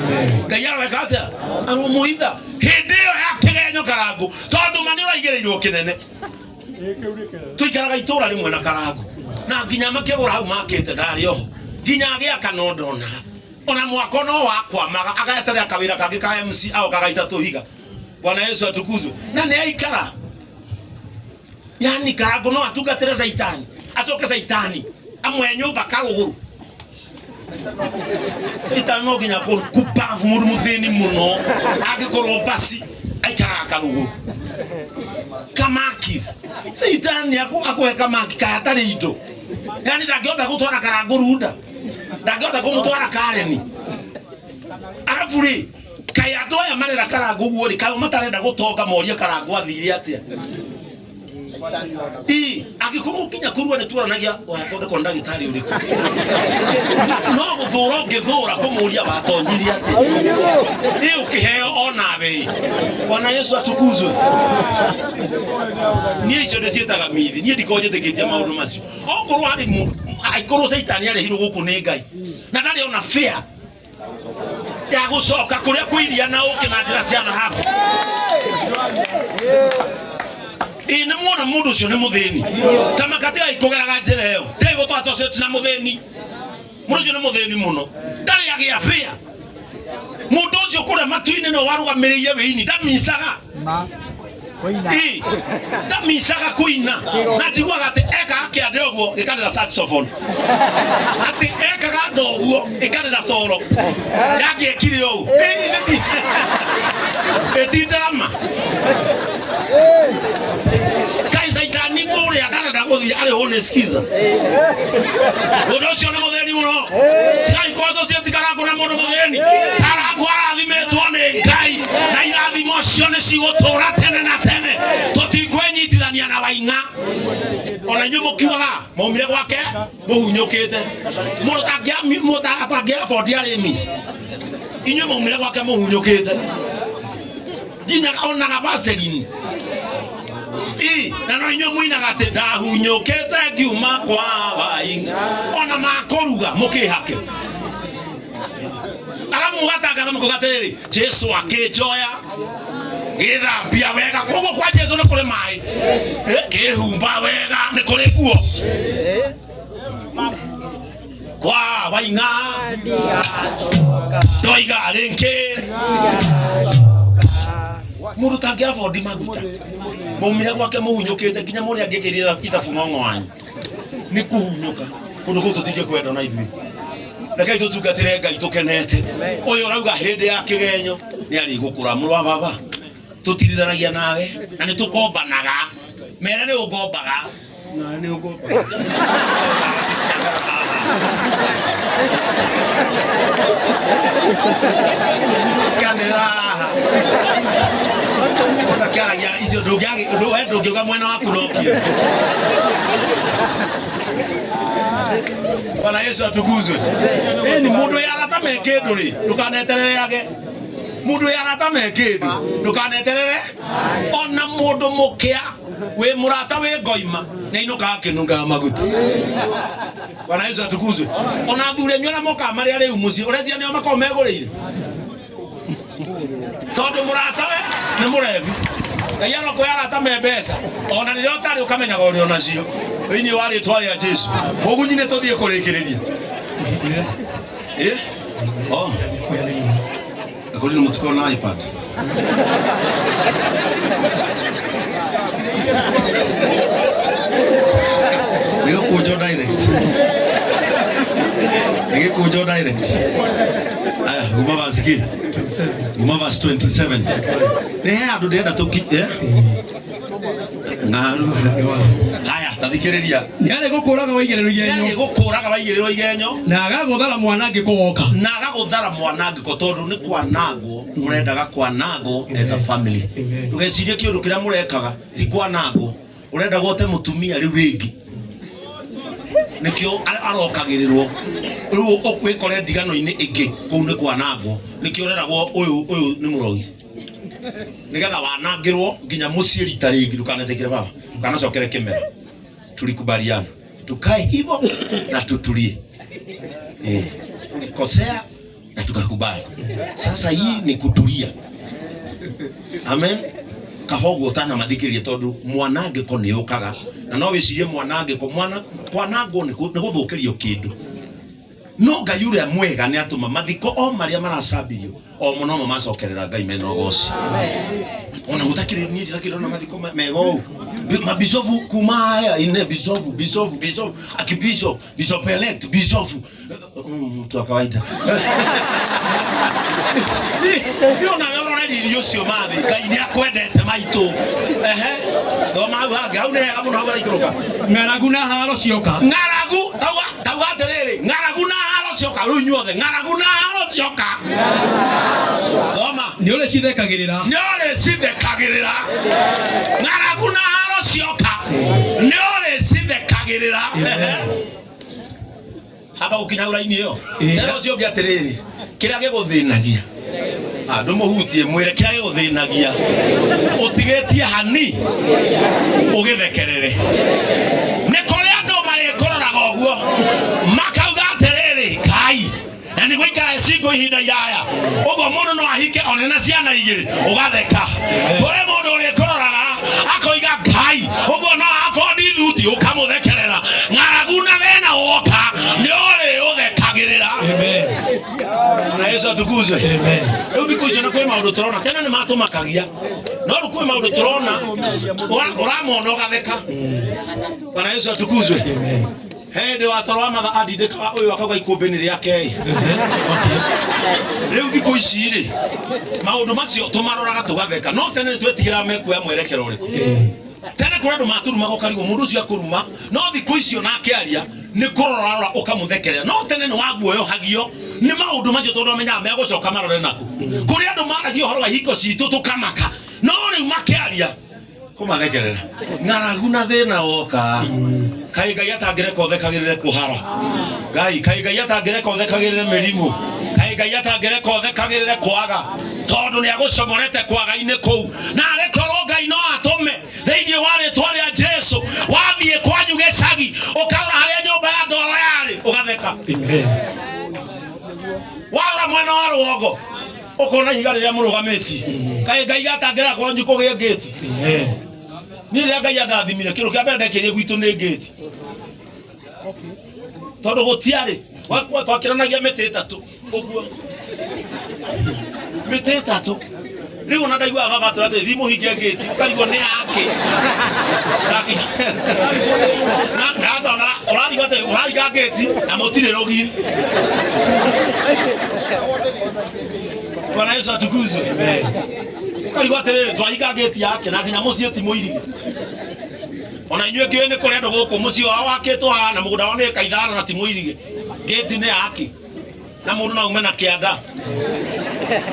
Ngai aroweka atĩa? Aromũhitha hĩndĩ ĩyo ya kĩgenyo Karangũ, tondũ ma nĩ ũraigĩrĩirwo kĩnene. Tũikaraga itũra rĩmwe na Karangũ na nginya makĩgũra hau makĩte ndarĩ oho nginya agĩaka no ndonaga ona mwako no wakwamaga agaeterera kawĩra kangĩ ka MC agoka gaita tũhiga. Bwana Yesu atukuzwe. Na nĩ aikara yani Karangũ no atungatĩre Caitani acoke Caitani amwe nyũmba karũgũrũ. Caitani no nginya kubavu mũndũ mũthĩni mũno angĩkorwo basi aikaraga karũgũrũ kamakis. Caitani akũhe kamaki kaya atarĩ indo, yani ndangĩhota gũtwara Karangũ runda, ndangĩhota kũmũtwara Kareni. Arabu rĩ kaĩ andũ aya marera Karangũ guo rĩ kaĩ matarenda gũtonga morie Karangũ athire atĩa? Ĩ angĩkorwo nginya kũrua nĩ tuoranagia wathondekwo nĩ ndagĩtarĩ ũrĩkũ, no gũthũra ũngĩthũra kũmũria watonyirie atĩa? Ĩ ũkĩheo onawe ĩ. Bwana Yesu atukuzwe. Niĩ icio ndĩciĩtaga mithi, niĩ ndikoragwo njĩtĩkĩtie maũndũ macio. Okorwo harĩ mũndũ angĩkorwo Caitani arĩhirwo gũkũ nĩ Ngai na ndarĩ ona fair ya gũcoka kũrĩa kwĩ iria na ũkĩ na njĩra cia thahabu. Ĩ nĩ muona mũndũ ũcio nĩ mũthĩni kama katigai kũgeraga njĩra ĩyo tigai gũtwara tũcio na mũthĩni. Mũndũ ũcio nĩ mũthĩni mũno ndarĩ agĩa fair. Mũndũ ũcio kũrĩa matu-inĩ nĩwe warũgamĩrĩire wĩini ndamicaga. Ĩ ndamicaga kũina na njiguaga atĩ ekaga kĩande ũguo gĩkarĩra saxophone, atĩ ekaga ndo ũguo ĩkarĩra solo yangĩekire ũũ. Ĩ ĩti drama kai Caitani kũrĩa ndarenda gũthiĩ arĩhwo nĩ skiza. Mũndũ ũcio nĩ mũthĩni mũno. Tigai kũ-associate Karangũ na mũndũ mũthĩni. Karangũ arathimĩtwo nĩ Ngai na irathimo cio nĩ cigũtũra tene na tene. Tũtikwĩnyitithania na Waing'a. Ona inyuĩ mũkiugaga maumire gwake mũhunyũkĩte mũndũ atangĩa afford arĩ miss. Inyuĩ maumire gwake mũhunyũkĩte nginya onaga Vaseline. Ĩ na no inyuĩ mũinaga atĩ ndahunyũkĩte ngiuma kwa Waing'a ona makũruga mũkĩhake. Arabu mũgatangatha mũkauga atĩrĩrĩ Jesu akĩnjoya gĩthambia wega. Koguo kwa Jesu nĩ kũrĩ maĩ, kĩhumba wega nĩ kũrĩ nguo. Kwa Waing'a ndoiga rĩngĩ mũndũ tangĩ afford maguta maumire gwake mũhunyũkĩte nginya mũrĩa angĩkĩria ithabu ng'ong'o wanyu nĩ kũhunyũka. Kũndũ kũu tũtingĩkwenda na ithuĩ. Rekei tũtungatĩre Ngai tũkenete. Ũyũ ũrauga hĩndĩ ya kĩgenyo nĩ arĩgũkũra. Mũrũ wa baba, tũtirithanagia nawe na nĩ tũkombanaga. Mere nĩ ũngombaga. Nawe nĩ ũngombaga. Kĩanĩrĩra haha. Ona kĩaragia icio we ndũngiuga mwena waku no kĩo. Bwana Yesu atukuzwe. Ĩni mũndũ wĩ arata me kĩndũ rĩ, ndũkaneterere age. Mũndũ wĩ arata me kĩndũ, ndũkaneterere. Ona mũndũ mũkĩa wĩ mũrata wĩ ngoima nĩ ainũkaga akĩnungaga maguta. Bwana Yesu atukuzwe. Ona athuri anyu arĩa mokaga marĩ arĩu mũciĩ, ũreciria nĩo makoragwo megũrĩire? Tondũ mũrata we nĩ mũrebi. Ngai arokũhe arata me mbeca, ona rĩrĩa ũtarĩ ũkamenyaga ũrĩ onacio. Thĩinĩ wa rĩtwa rĩa Jesu. Mũgunyi nĩ tũthiĩ kũrĩkĩrĩria. Oh. Akorwo nĩ mũtukũ na iPad. Nĩ gĩkũnjo direct. Nĩ gĩkũnjo direct. Aya, uma verse kĩ? Uma verse 27. Nĩ he handũ ndĩrenda tũki Ng'aru. Haya, ta thikĩrĩria. Nĩ arĩgũkũũraga waigĩrĩrwo igenyo. Nĩ arĩgũkũũraga waigĩrĩrwo igenyo. Na agagũthara mwanangĩko woka. Na agagũthara mwanangĩko tondũ nĩ kwanangwo mũrendaga kwanangwo as a family. Ndũgecirie kĩũndũ kĩrĩa mũrekaga ti kwanangwo. Ũrenda gwote mũtumia rĩu rĩngĩ. Nĩkĩo arokagĩrĩrwo. Rĩu ũkwĩkore ndigano-inĩ ĩngĩ kũu nĩ kwanangwo. Nĩkĩo ũreragwo ũyũ ũyũ nĩ mũrogi. Nĩgetha wanangĩrwo nginya mũciĩ rita rĩngĩ. Ndũkanetĩkĩre baba. Ndũkanacokere kĩmera. Tulikubaliana. Tukae hivyo na tutulie. Tulikosea na tukakubali. Sasa hii ni kutulia. Amen. Kaba ũguo ũtanamathikĩrĩria tondũ mwanangĩko nĩ ũkaga. Na no wĩcirie mwanangĩko, kwanangwo nĩ gũthũkĩrio kĩndũ. No Ngai ũrĩa mwega nĩ atũma mathiko o marĩa maracambirio o mũno mo macokerera Ngai mena ũgoci. Ona gũtakĩrĩ niĩ nditakĩrĩ ona mathiko mega ũũ. Mabisofu kuma harĩa ine bisofu, bisofu, bisofu, akibishop, bishop elect, bisofu. Mtu wa kawaida. Ndio na wewe ũrore riri ũcio mathi, Ngai nĩ akwendete maitũ. Ehe. Thoma hau hangĩ, hau nĩ hega mũno hau haraikũrũka. Ng'aragu na haro cioka. Ng'aragu, tauga atĩrĩrĩ, ng'aragu na haro cioka, rĩu inyuothe, ng'aragu na haro cioka. Thoma. Nĩ ũrĩcithekagĩrĩra. Nĩ ũrĩcithekagĩrĩra. Ng'aragu na haro cioka. Nĩ ũrĩcithekagĩrĩra. Ehe. Haba gũkinya hau raini ĩyo. Tera ũcio ũngĩ atĩrĩrĩ, kĩrĩa gĩgũthĩnagia. Ndũmũhutie, mwĩre kĩrĩa gĩgũthĩnagia. Ũtigĩtie hani, ũgĩthekerere. Nĩ kũrĩ andũ marĩkũroraga ũguo, makauga atĩrĩrĩ, Ngai, na nĩ gũikara cingo ihinda iraya. Ũguo mũndũ no ahike one na ciana igĩrĩ, ũgatheka. Kũrĩ mũndũ ũrĩkũroraga, akoiga Ngai, ũguo no afford thuti, ũkamũthekerera. Ng'aragu na thĩna woka, nĩ ũrĩũthekagĩrĩra. Amen. Bwana Yesu atukuzwe. Amen. Rĩu thikũ icio nĩ kwĩ maũndũ tũrona, tene nĩ matũmakagia. No rĩu kwĩ maũndũ tũrona, ũramona ũgatheka. Bwana Yesu atukuzwe. Amen. He hĩndĩ wa toro wa matha andindĩkaga ũyũ akauga ikũmbĩ-inĩ rĩake. Rĩu thikũ ici rĩ, maũndũ macio tũmaroraga tũgatheka. No tene nĩ twetigĩraga mekuoya mwerekero ũrĩkũ. Tene kũrĩ andũ maturumaga ũkarigwo mũndũ ũcio akũruma, no thikũ icio nake aria nĩ kũrora rora ũkamũthekerera. No tene nĩ waguoyohagio nĩ maũndũ macio tondũ amenyaga megũcoka marore naku. Kũrĩ andũ maragia ũhoro wa ihiko citũ tũkamaka, no rĩu makĩaria kũmathekerera. Ng'aragu na thĩna woka. Kaĩ Ngai atangĩreka ũthekagĩrĩre kũhara. Ngai, kaĩ Ngai atangĩreka ũthekagĩrĩre mĩrimũ. Kaĩ Ngai atangĩreka ũthekagĩrĩre kwaga. Tondũ nĩ agũcomorete kwaga-inĩ kũu. Na arĩ korwo Ngai no atũme thĩinĩ wa rĩtwa rĩa Jesu, wathiĩ kwanyu gĩcagi, ũkarora harĩa nyũmba ya ndoro yarĩ, ũgatheka. Amen. Warora mwena wa rũgongo, ũkona ihiga rĩrĩa mũrũgamĩtie. Kaĩ Ngai atangĩreka kwanyu kũgĩe ngĩti. Amen. Niĩ rĩrĩa Ngai andathimire, kĩndũ kĩa mbere ndekĩire gwitũ nĩ ngĩti. Tondũ gũtiarĩ, twakĩranagia mĩtĩ ĩtatũ ũguo. Mĩtĩ ĩtatũ. Rĩu ona ndaiguaga baba atwĩra atĩrĩ, thiĩ mũhinge ngĩti, ũkarigwo nĩ yake. Na aca ona ũrarigwo atĩ ũraringa Twahinga ngĩti na mũtirĩ rũgi. Bwana Yesu atukuzwe. Ũkarigwo atĩrĩrĩ, twahinga ngĩti yake na nginya mũciĩ ti mũirige. Ona inyuĩ ngĩũĩ nĩ kũrĩ andũ gũkũ mũciĩ wao wakĩtwo haha na mũgũnda wao nĩ ĩka ithano na ti mũirige. Ngĩti nĩ yake na mũndũ no aume na kĩanda.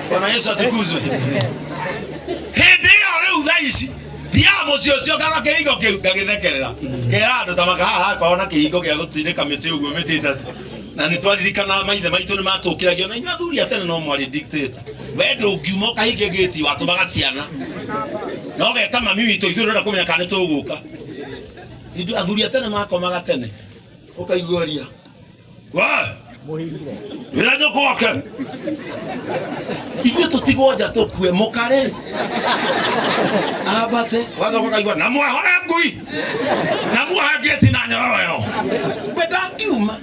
Bwana Yesu atukuzwe. Hĩndĩ ĩyo rĩu thaa ici thiaga mũciĩ ũcio ngarora kĩhingo kĩu ngagĩthekerera ngera andũ ta maka haha hakorwo na kĩhingo gĩa gũtindĩka mĩtĩ ũguo mĩtĩ ĩtatũ na nĩ twaririkana maithe maitũ nĩ matũkĩragio na inyuĩ athuri a tene no mwarĩ dictator we ndũngiuma ũkahinge gĩti watũmaga ciana na ũgeta mami witũ ithuĩ tũrenda kũmenya kana nĩ tũgũka. Ithuĩ athuri a tene makomaga tene ũkaigua ũria we wĩra nyũkwa wake ithuĩ tũtigwo nja tũkue mũkarĩ ambate wacoka ũkaigua na mwehore ngui na muohe ngĩti na nyororo ĩyo we ndangiuma.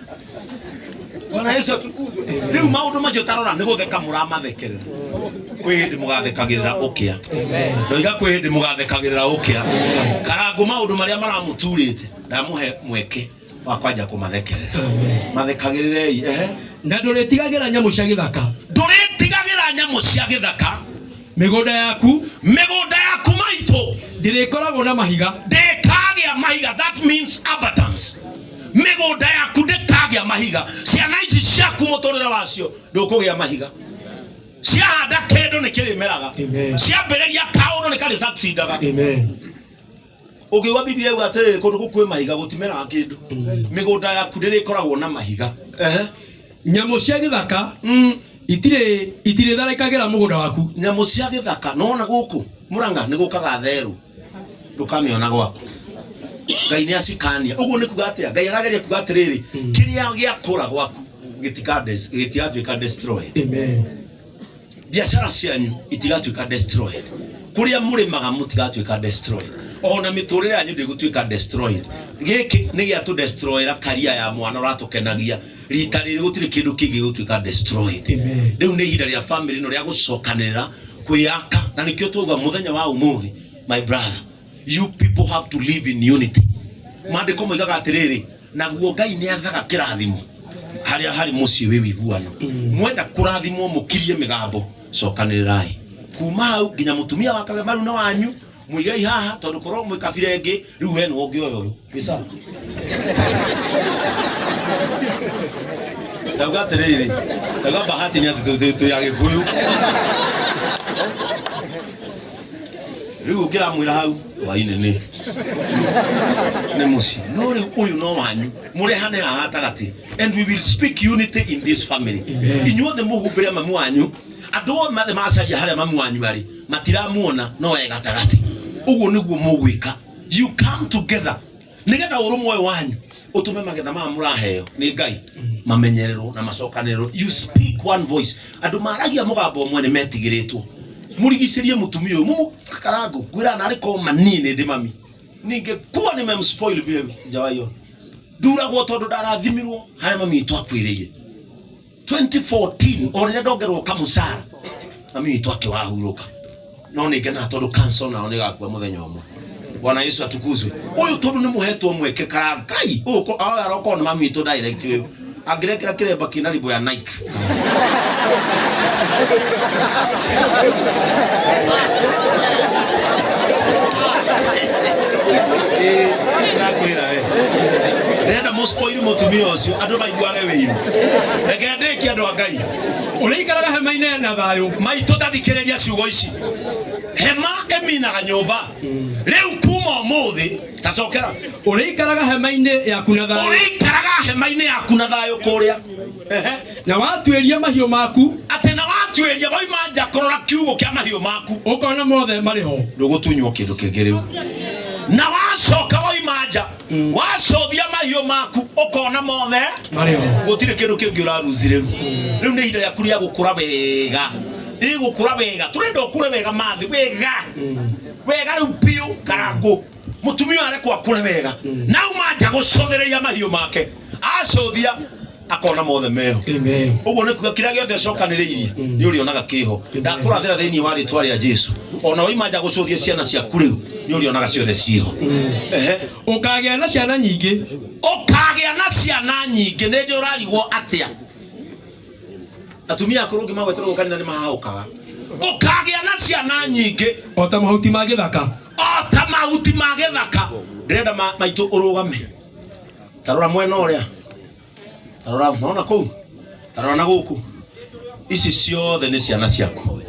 Bwana Yesu atukuzwe. Rĩu maũndũ macio tarora nĩ gũtheka mũramathekerera. Kwĩ hĩndĩ mũgathekagĩrĩra ũkĩa. Ndoiga kwĩ hĩndĩ mũgathekagĩrĩra ũkĩa. Karangũ maũndũ marĩa maramũturĩte ndamũhe mweke wa kwanja kũmathekerera. Mathekagĩrĩrei ehe. Na ndũrĩtigagĩra nyamũ cia gĩthaka. Ndũrĩtigagĩra nyamũ cia gĩthaka. Mĩgũnda yaku. Mĩgũnda yaku maitũ. Ndĩrĩkoragwo na mahiga. Ndĩkagĩa mahiga. That means abundance. Mĩgũnda yaku ndĩkagĩa mahiga. Ciana ici ciaku mũtũrĩre wacio ndũkũgĩa mahiga. Ciahanda kĩndũ nĩ kĩrĩmeraga. Amen. Ciambĩrĩria kaũndũ nĩ karĩ succeedaga. Amen. Ũngĩigua Biblia yuga atĩrĩrĩ, kũndũ kũu kwĩ mahiga gũtimeraga kĩndũ. Mĩgũnda yaku ndĩrĩkoragwo na mahiga. Ehe. Nyamũ cia gĩthaka itirĩ itirĩtharĩkagĩra mũgũnda waku. Nyamũ cia gĩthaka nona gũkũ Murang'a nĩ gũkaga therũ ndũkamĩona gwaku. Ngai nĩ acikania. Ũguo nĩ kuga atĩa? Ngai arageria kuga atĩrĩrĩ, kĩrĩa gĩakũra gwaku gĩtigatuĩka destroyed. Amen. Biacara cianyu itigatuĩka destroyed. Kũrĩa mũrĩmaga mũtigatuĩka destroyed. Ona mĩtũrĩre yanyu ndĩgũtuĩka destroyed. Gĩkĩ nĩ gĩatũ destroyera karia ya mwana ũratũkenagia. Rita rĩrĩ gũtirĩ kĩndũ kĩngĩ gĩgũtuĩka destroyed. Amen. Rĩu nĩ ihinda rĩa family ĩno rĩa gũcokanĩrĩra kwĩyaka, na nĩkĩo twauga mũthenya wa ũmũthĩ, my brother, you people have to live in unity. Maandĩko moigaga atĩrĩrĩ, naguo Ngai nĩ athaga kĩrathimo harĩa harĩ mũciĩ wĩ wĩiguano. Mwenda kũrathimwo mũkirie mĩgambo, cokanĩrĩrai kuma hau nginya mũtumia wa Kagemaru na wanyu mũigei haha, tondũ korwo mwĩ kabira ĩngĩ rĩu we nĩwe ũngĩoya ũyũ. Wĩ sawa? Ndauga atĩrĩrĩ, ndauga bahati nĩ atĩ twĩ Agĩkũyũ. Rĩu ũngĩramwĩra hau hwainĩ nĩ nĩ mũciĩ, no rĩu ũyũ no wanyu, mũrehane haha gatagatĩ, and we will speak unity in this family. Inyuothe mũhumbĩre mamu wanyu, andũ othe macaria harĩa mamu wanyu arĩ matiramuona, no e gatagatĩ. Ũguo nĩguo mũgwĩka, you come together nĩgetha ũrũmwe ũyũ wanyu ũtũme magetha maya mũraheo nĩ Ngai mamenyererwo na macokanĩrĩrwo. You speak one voice. Andũ maragia mũgambo ũmwe nĩ metigĩrĩtwo. Mũrigicĩrie mũtumia ũyũ mũmũ karangũ ngwĩra narĩ ko manini ndĩ mami ningekuwa nimemspoil vile sijawahi nduragwo tondũ ndarathimirwo harĩa mami witũ akwĩrĩire 2014 o rĩrĩa ndongerwo kamũcara mami witũ akĩwahurũka, no nĩ ngenaga tondũ cancer nao nĩ gakua mũthenya ũmwe. Bwana Yesu atukuzwe. Ũyũ tondũ nĩ mũhetwo mweke ka Ngai ũyũ arokorwo nĩ mami witũ direct ũyũ angĩrekera kĩremba kĩna ribo ya Nike. Ndakwĩra we ndĩrenda mũspoil mũtumia ũcio andũ maiguage wĩiru. Reke ndĩkie andũ a Ngai. Ũrĩikaraga hema-inĩ na thayũ. Maitũ tathikĩrĩria ciugo ici. Hema ĩminaga nyũmba. Rĩu kuma ũmũthĩ tacokera. Ũrĩikaraga hema-inĩ yaku na thayũ. Ũrĩikaraga hema-inĩ yaku na thayũ kũrĩa. Ehe. Na watuĩria mahiũ maku. Atĩ na watuĩria wauma nja kũrora kiugũ kĩa mahiũ maku. Ũkona mothe marĩ ho. Ndũgũtunywo kĩndũ kĩngĩ rĩu. Na wacoka wauma nja, wacũthia mahiũ maku ũkona mothe marĩ ho. Gũtirĩ kĩndũ kĩngĩ ũraruzi rĩu. Rĩu nĩ ihinda rĩaku rĩa gũkũra wega. Ĩgũkũra wega. Tũrenda ũkũre wega mathi wega. Wega rĩu biũ karangũ. Mũtumia arekwo akũre wega. Na auma nja gũcũthĩrĩria mahiũ make. Acũthia Akona mothe meho. Amen. Ũguo nĩ kuga kĩrĩa gĩothe ũcokanĩrĩirie nĩ ũrĩonaga kĩho. Ndakũrathĩra thĩinĩ wa rĩtwa rĩa Jesu, ona waima nja gũcũthia ciana ciaku rĩu nĩ ũrĩonaga ciothe ciĩho. Ehe. Ũkagĩa na ciana nyingĩ. Ũkagĩa na ciana nyingĩ. Nĩ njũĩ ũrarigwo atĩa atumia akũrũ ũngĩmagweterwo kanitha nĩ mahahũkaga. Ũkagĩa na ciana nyingĩ o ta mahuti ma gĩthaka. O ta mahuti ma gĩthaka. Ndĩrenda maitũ ũrũgame, tarora mwena ũrĩa, tarora nona kũu, tarora na gũkũ. Ici ciothe nĩ ciana ciaku,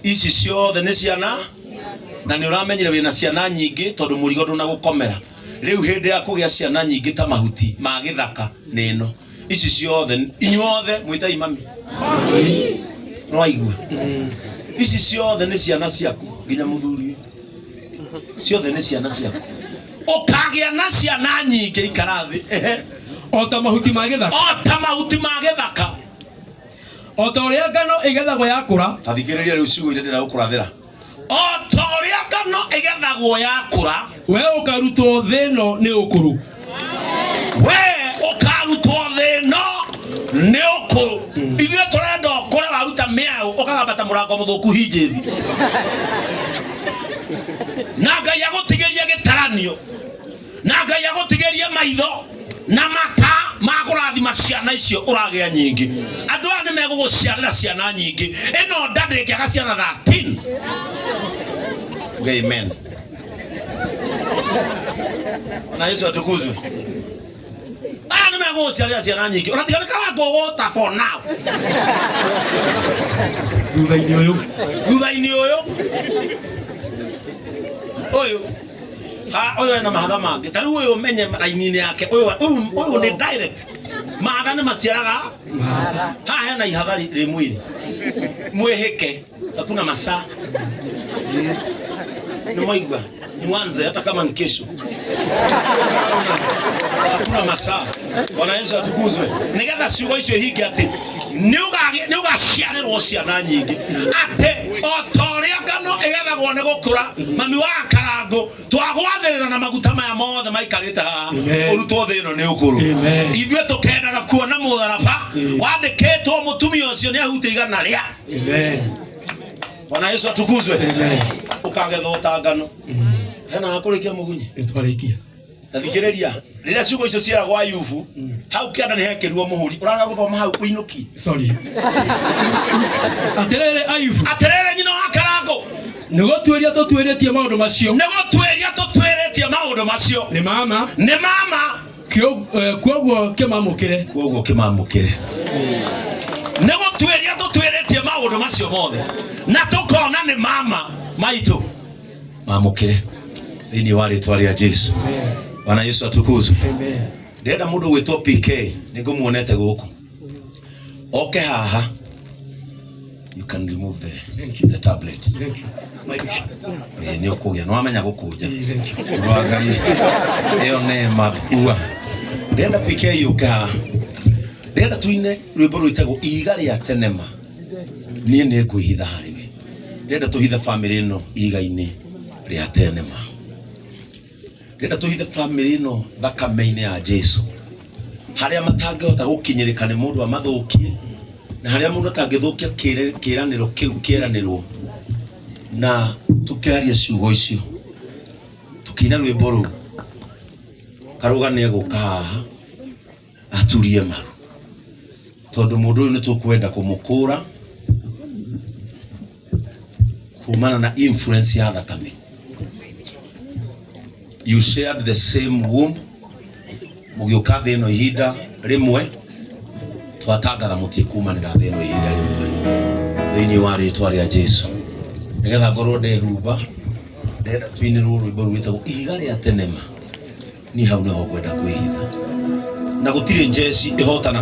ici ciothe nĩ ciana, na nĩ ũramenyire wĩna ciana nyingĩ tondũ mũrigo ndũnagũkomera. Rĩu hĩndĩ ya kũgĩa ciana nyingĩ ta mahuti ma gĩthaka nĩ ĩno. Ici ciothe, inyuothe mwĩtai mami, nĩwaigua? Ici ciothe nĩ ciana ciaku, nginya mũthuri ũyũ. Ciothe nĩ ciana ciaku. Ũkagĩa na ciana nyingĩ. Ikara thĩ. Ehe. O ta mahuti ma gĩthaka. O ta mahuti ma gĩthaka. O ta ũrĩa ngano ĩgethagwo yakũra. Ta thikĩrĩria rĩu ciugo iria ndĩragũkũrathĩra. O ta ũrĩa ngano ĩgethagwo yakũra, we ũkarutwo thĩ ĩno nĩ ũkũrũ. We ũkarutwo thĩ ĩno nĩ ũkũrũ. Ithuĩ tũrenda ũkũre waruta mĩaũ ũkagamba ta mũrango mũthũku hinjĩthi, na Ngai agũtigĩrie gĩtaranio, na Ngai agũtigĩrie maitho na mata ma kũrathima ciana icio ũragĩa nyingĩ. Andũ aya nĩ megũgũciarĩra ciana nyingĩ. Ĩno nda ndĩngĩaga ciana 13. Uge amen. Na Yesu atukuzwe. Aya nĩ megũgũciarĩra ciana nyingĩ, ona tiga nĩ karangũgũta for now. Thutha-inĩ ũyũ. Thutha-inĩ ũyũ, ũyũ ha ũyũ ena mahatha mangĩ. Ta rĩu ũyũ ũmenye raini-inĩ yake, ũyũ ũyũ ũyũ nĩ direct mahatha nĩ maciaraga. Haha hena ihatha rĩ mwĩrĩ mwĩhĩke, hakuna masaa. Nĩ mwaigua? Mwanze hata kama ni kesho, hakuna masaa. Bwana Yesu atukuzwe. Nigetha ciugo icio ihinge atĩ nĩ ũgaciarĩrwo ciana nyingĩ, atĩ o ta ũrĩa ngano ĩgethagwo nĩ gũkũra. Mami wa Karangũ, twagwathĩrĩra na maguta maya mothe maikarĩte haha. Amen. Ũrutwo thĩ ĩno nĩ ũkũrũ. Amen. Ithuĩ tũkendaga kuona mũtharaba wandĩkĩtwo mũtumia ũcio nĩ ahutia igana rĩa. Amen. Bwana Yesu atukuzwe. Amen. Ũkagethwo ta ngano. Hena hakũrĩkia mũgunyi? Nĩ twarĩkia. Ta thikĩrĩria, rĩrĩa ciugo icio cieragwo Ayubu, hau kĩanda nĩ hekĩrirwo mũhũri. Ũrarega gũthoma hau ũinũkie. Sorry. Atĩrĩrĩ Ayubu, Atĩrĩrĩ nyina wa Karangũ, nĩ gũtuĩria tũtuĩrĩtie maũndũ macio. Nĩ gũtuĩria tũtuĩrĩtie maũndũ macio. Nĩ mama. Nĩ mama. Kwoguo kĩmamũkĩre. Koguo kĩmamũkĩre. Nĩ gũtuĩria tũtuĩrĩtie maũndũ macio mothe na tũkona nĩ mama maitũ. Mamũkĩre thĩinĩ wa rĩtwa rĩa Jesu. Bwana Yesu atukuzwe. Amen. Ndĩrenda mũndũ gwĩtwo PK, nĩ ngũmuonete gũkũ, oke haha. You can remove Thank you. the tablet. Thank you. My bishop. Ĩĩ, nĩ ũkũgĩa nĩ wamenya gũkũnja. Thank you. Mũndũ wa Ngai, ĩyo nema kua. Ndĩrenda PK yũke haha. Ndĩrenda tuine rwĩmbo rwĩtagwo Ihiga rĩa Tenema, niĩ nĩ ngwĩhitha harĩ we. Ndĩrenda tũhithe famĩlĩ ĩno ihiga-inĩ rĩa tenema. Ndĩrenda tũhithe famĩlĩ ĩno thakame-inĩ ya Jesu, harĩa matangĩhota gũkinyĩrĩka nĩ mũndũ amathũkie, na harĩa mũndũ atangĩthũkia kĩĩranĩro kĩu kĩeranĩrwo. Na tũkĩaria ciugo icio tũkĩina rwĩmbo rũu, Karũga nĩ egũka haha aturie maru, tondũ mũndũ ũyũ nĩ tũkwenda kũmũkũra kumana na influence ya thakame. You shared the same womb, mũgĩũka thĩ ĩno ihinda rĩmwe. Twatangatha mũtikumanĩra thĩ ĩno ihinda rĩmwe thĩinĩ wa rĩtwa rĩa Jesu. Nĩgetha ngorwo ndehumba, ndĩrenda tuinĩrwo rwĩmbo rwĩtagwo Ihiga rĩa Tenema, niĩ hau nĩho ngwenda kwĩhitha, na gũtirĩ njeci ĩhotana.